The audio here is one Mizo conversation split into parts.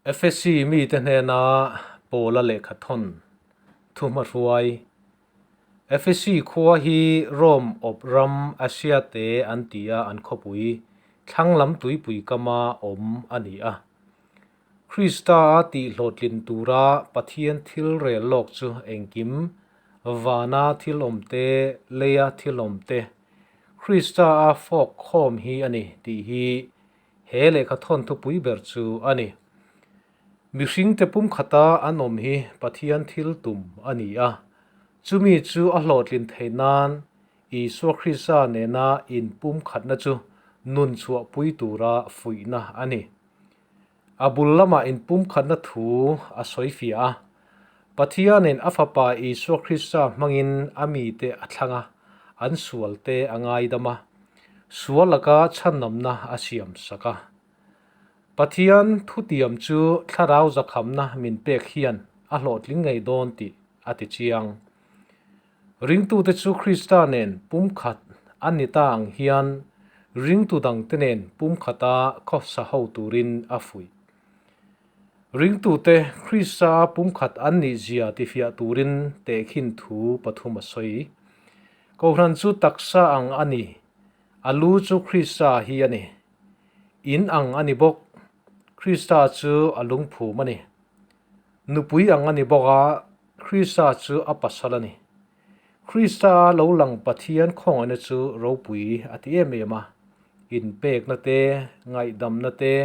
Efesi mite hnena Paula lehkha thawn thuhmahruai. Efesi khua hi Rome awp ram Asia te an ti a an khawpui thlang lam tuipui kama awm a ni a. Krista a tihhlawhtlin tura Pathian thil rel lawk chu engkim, vana thil awm te, leia thil awm te, Krista a fawk khawm hi a ni tih hi He lehkha thawn thupui ber chu a ni. Mihringte pumkhata an awm hi Pathian thil tum a ni a, chumi chu a hlawhtlin theih nan Isua Krista nena inpumkhatna chu nun chhuahpui tura fuihna a ni. A bul lamah inpumkhatna thu a sawi fiah a, Pathianin a Fapa Isua Krista hmangin a mite a thlang a, an sualte a ngaidam a, sual laka chhanawmna a siam sak a. Pathian thutiam chu thlarau zakhamna min pek hian a hlawhtling ngei dawn tih a ti chiang. Ringtute chu Krista nen pumkhat an ni ta ang hian ringtu dangte nen pumkhata khawsa ho turin a fuih. Ringtute Krista pumkhat an nih zia tifiah turin tehkhin thu pathum a sawi. Kohhran chu taksa ang a ni, a lu chu Krista hi a ni. In ang a ni bawk, Krista chu a lungphum a ni. Nupui ang a ni bawk a, Krista chu a pasal a ni. Krista lo lang Pathian khawngaihna chu ropui a ti em em a, inpekna te, ngaihdamna te,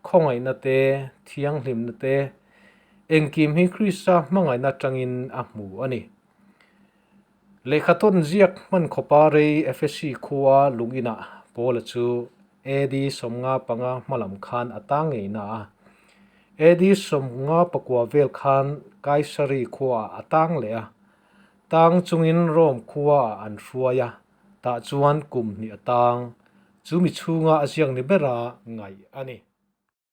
khawngaihna te, thianghlimna te, engkim hi Krista hmangaihna atangin a hmu a ni. Lehkhathawn ziak hman khawpa rei Efesi khua lung inah Paula chu AD 55 hmalam khan a tang ngei na a. AD 54 vel khan Kaisari khuaah a tang leh a. Tang chungin Rome khuaah an hruai a, tah chuan kum hnih a tang. Chu mi chhunga a ziak ni bera ngaih a ni.